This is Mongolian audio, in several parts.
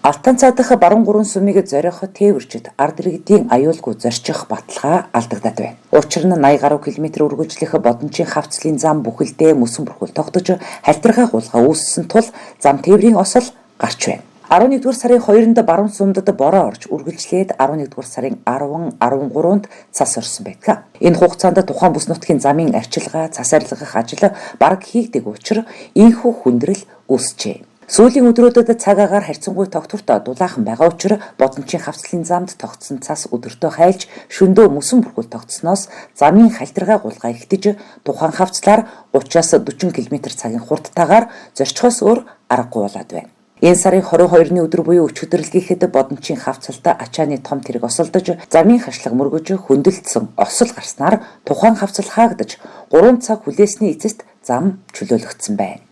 Алтан цаа дахь баруун гурван сүмийг зориох тээвэрчид ард иргэдийн аюулгүй зорчих баталгаа алдагдаад байна. Учир нь 80 гаруй километр үргэлжлэх Бодончийн хавцлын зам бүхэлдээ мөсөн бүрхүүл тогтож халтиргаа гулгаа үүссэн тул зам тээврийн осол гарч байна. 11-р сарын 2-нд баруун сүмдэд бороо орж үргэлжлээд 11-р сарын 10, 13-нд цас орсон байдаг. Энэ хугацаанд тухайн бүс нутгийн замын арчилгаа, цас арилгах ажил бараг хийгдэг учраа ийнхүү хүндрэл үүсжээ. Сүүлийн өдрүүдэд цаг агаар харьцангуй тогтвортой дулаахан байгаа учраа Бодончийн хавцлын замд тогтсон цас өдөртөө хайлж шөндөө мөсөн бүрхүүл тогтсоноос замын халтиргаа гулгаа ихтэж тухайн хавцлаар 30-аас 40 км цагийн хурдтайгаар зорчихоос өөр аргагүй болоод байна. Энэ сарын 22-ны өдөр буюу өчигдөрлөгийн Бодончийн хавцалд ачааны том тэрэг осолдож замын хашлага мөргөж хөндлөлтсөн осол гарснаар тухайн хавцал хаагдаж 3 цаг хүлээсний эцэст зам чөлөөлөгдсөн байна.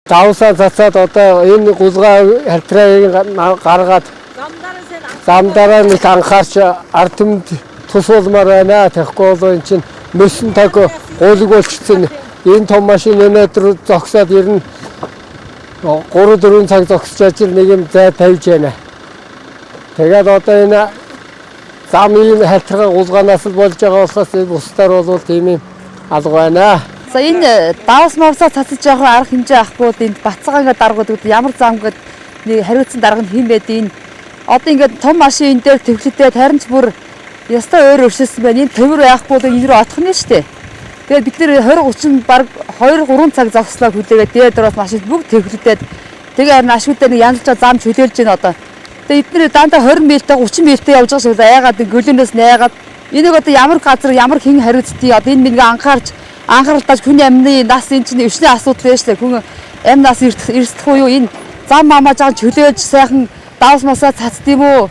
Давсаа цацаад одоо энэ гулгаа халтрааг гаргаад замдараа нэг анхаарч ард түмэнд тус болмоор байна. Тэгэхгүй бол энэ чинь мөсөн таг гулг болчихсон. Энэ том машин өнөөдөр зогсоод ер нь 3 4 цаг зогсож ажил нэг юм зай тавьж байна. Тэгээд одоо энэ замын халтрааг гулгаанаас л болж байгаа болохоос бусдаар бол тийм юм алга байна. За энэ давс мовсоо цацаж явах арга хэмжээ авахгүй бол энд бацгаа ингээд даргууд гэдэг ямар зам гээд нэг хариуцсан дарга нь хэн байд энэ одоо ингээд том машин энэ дээр төвлөдөө харин ч бүр ёстой өөр өршөлсөн байна. Энэ төвөр байхгүй бол энэ рүү отох нь шүү дээ. Тэгээд бид нэр 20 30 баг 2 3 цаг зогслоо хүлээгээд дээд дөрөөс машин бүгд төвлөдөөд тэгээ харин ашгуудаа нэг янзлж зам чөлөөлж байна одоо. Тэгээд эднэр дандаа 20 мильтэй 30 мильтэй явж байгаа шиг айгаад гөлөнөөс найгаад энийг одоо ямар газар ямар хэн хариуцдгийг одоо энэ минь анхаарч анхааралтай хүний амны нас энэ чинь өвчний асуудал байж лээ. Хүн амь нас эрсдэх уу юу энэ зам мамаа жаа чөлөөлж сайхан давс масаа цацд юм уу?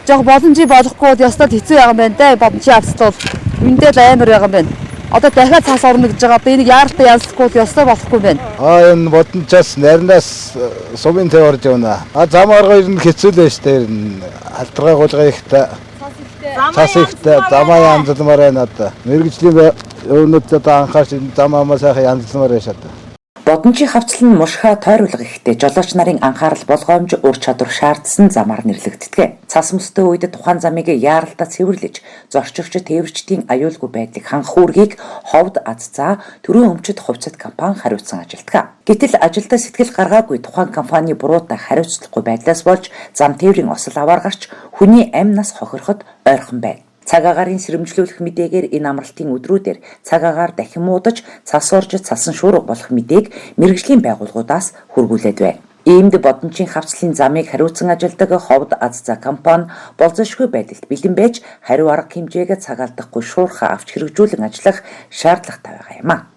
Жог боломжийг болохгүй бол ёстой хэцүү байгаа юм байна да. Боломжийн авцлал бол үндэ л амар байгаа юм байна. Одоо дахиад цаас орно гэж байгаа. Одоо энийг яаралтай янзлахгүй бол ёстой болохгүй байна. А энэ Бодончаас нарнаас сумын тэв орж явна. А зам арга ер нь хэцүү л байж тээ ер нь халтаргаа гулгаа ихтэй цас ихтэй замаа янзлмаар байна одоо. Мэргэжлийн өвнөд одоо анхаарч энэ зам амаа сайхан янзлмаар байж одоо. Бодончийн хавцал нь мушхаа тойруулга ихтэй жолооч нарын анхаарал болгоомж ур чадвар шаардсан замаар нэрлэгддэг. Цас мөстэй үед тухайн замыг яаралтай цэвэрлэж, зорчигч тээвэрчдийн аюулгүй байдлыг хангах үүргийг Ховд Аз заа төрийн өмчит хувьцат компани хариуцсан ажилтдаг. Гэтэл ажилдаа сэтгэл гаргаагүй тухайн компани буруутай хариуцлагагүй байдлаас болж зам тээврийн осол аваар гарч хүний амь нас хохироход ойрхон байна. Цаг агаарын сэрэмжлүүлэх мэдээгээр энэ амралтын өдрүүдээр цаг агаар дахин муудаж, цас орж цасан шуурга болох мэдээг мэргэжлийн байгууллагуудаас хүргүүлээд байна. Иймд Бодончийн хавцлын замыг хариуцсан ажилдаг Ховд Аз заа компани болзошгүй байдалд бэлэн байж хариу арга хэмжээг цаг алдахгүй шуурхаа авч хэрэгжүүлэн ажиллах шаардлагатай байгаа юм а.